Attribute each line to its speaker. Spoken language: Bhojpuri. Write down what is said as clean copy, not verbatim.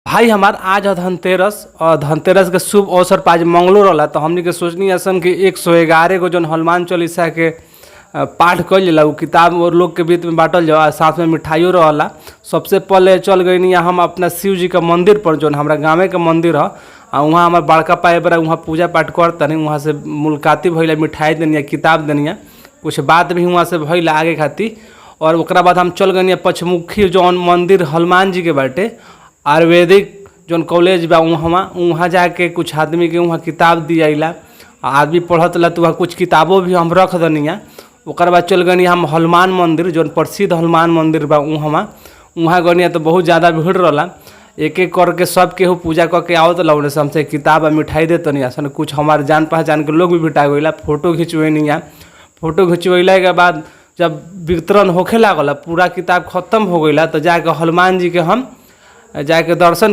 Speaker 1: भाई हमार आज ह धनतेरस और धनतेरस के शुभ अवसर पर आज मंगलो रहला, तो हमनी के सोचनी असन कि 111 गो जौन हनुमान चालीसा के पाठ कइल जाला उ किताब और लोग के बीच में बांटल जाओ आ साथ में मिठाइयो रहला। सबसे पहले चल गइनी हम अपना शिव जी के मंदिर पर जौन हमरा गांवे के मंदिर ह आ वहाँ हमार बड़का पाए बड़ा वहाँ पूजा पाठ करतनी, वहाँ से मुलाकाती भइला, मिठाई देनिया, किताब देनिया, कुछ बात भी वहाँ से भइला आगे खातिर। और ओकरा बाद हम चल गइनी पचमुखी जौन मंदिर हनुमान जी के बाटे, आयुर्वेदिक जौन कॉलेज बा वहाँ वहाँ जाके कुछ आदमी के वहाँ किताब दियाइला, आदमी पढ़त ला तो वहाँ कुछ किताबो भी हम रख दनिया। ओकर बाद चल गइनी हम हनुमान मंदिर जौन प्रसिद्ध हनुमान मंदिर बा वहाँ वहाँ गइनी तो बहुत ज़्यादा भीड़ रहला। एक एक करके सब केहू पूजा करके आवत ला, ओने से हमसे किताब आ मिठाई देतनी असन। कुछ हमार जान पहचान के लोग भी भेटा गइला, फोटो खिंचवैनी। फोटो खिंचवैला के बाद जब वितरण होखे लागल, पूरा किताब खत्म हो गइला तो जाके हनुमान जी के हम जाके दर्शन